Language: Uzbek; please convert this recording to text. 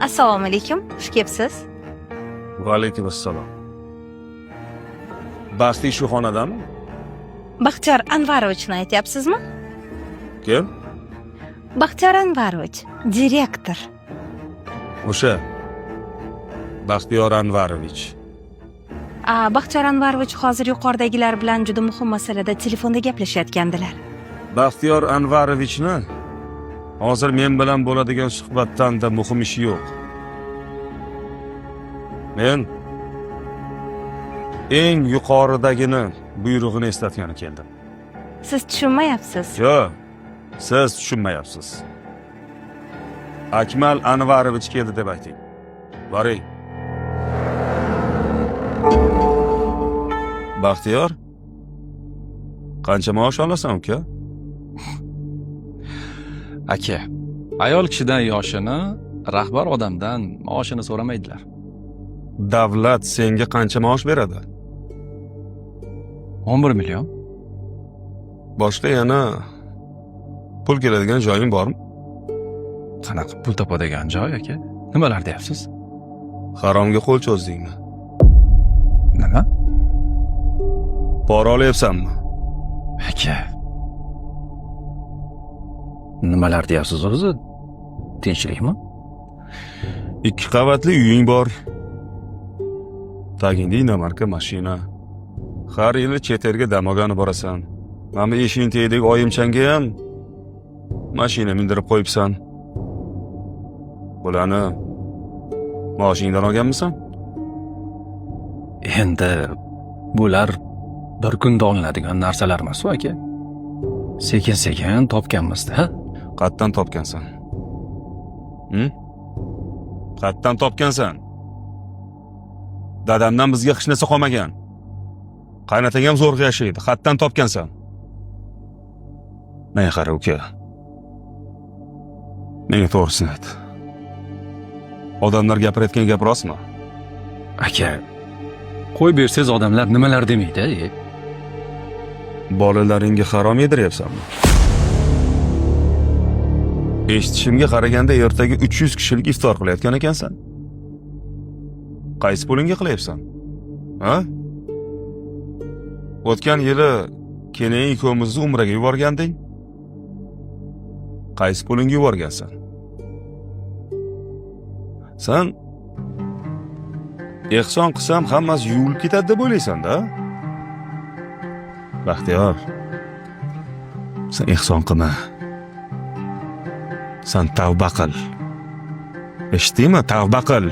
Assalomu alaykum, xush kelibsiz. Va alaykum assalom. Baxti shu xonadami? Baxtiyor Anvarovichni aytyapsizmi? Kim? Baxtiyor Anvarovich, direktor. O'sha. Baxtiyor Anvarovich. A, Baxtiyor Anvarovich hozir yuqoridagilar bilan juda muhim masalada telefonda gaplashayotgandilar. Baxtiyor Anvarovichni hozir men bilan bo'ladigan suhbatdan-da muhim ishi yo'q. Men eng yuqoridagini buyrug'ini eslatgani keldim. Siz tushunmayapsiz. Yo'q, siz tushunmayapsiz. Akmal Anvarovich keldi deb ayting. Boring. Baxtiyor, qancha maosh olasan, uka? Aka, ayol kishidan yoshini, rahbar odamdan maoshini so'ramaydilar. Davlat senga qancha maosh beradi? 11 million. Boshqa yana pul keladigan joying bormi? Qanaqa pul topadigan joy, aka? Nimalar deyapsiz? Haromga qo'l cho'zdingmi? Nima? Pora olyapsanmi? Aka. Nimalar deyapsiz o'zi? Tinchlikmi? 2 qavatli uying bor. Tagingda inomarka mashina. Har yili chet elga dam olgani borasan. Mana bu eshikning tagidagi oyimchanga ham mashina mindirib qo'yibsan. Bularni maoshingdan olganmisan? Endi bular bir kunda olinadigan narsalar emas, aka. Sekin-sekin topganmiz-da. Qayerdan topgansan? Qayerdan topgansan? Dadamdan bizga hech narsa qolmagan. Qaynotang ham zo'rg'a yashaydi. Qayerdan topgansan? Menga qara, uka. Menga to'g'risini ayt. Odamlar gapirayotgan gap rostmi? Aka, qo'yib bersangiz odamlar nimalar demaydi, e? Bolalaringga harom yediryapsanmi? Eshitishimga qaraganda ertaga 300 kishilik iftor qilayotgan ekansan. Qaysi pulingga qilyapsan? Ha? O'tgan yili keling ikkovimizni umraga yuborganding. Qaysi pulingga yuborgansan? San ehson qilsam hammasi yuvilib ketadi deb o'ylaysan-da? Baxtiyor, sen ehson qilma. San tavba qil. Eshitdingmi? Tavba qil.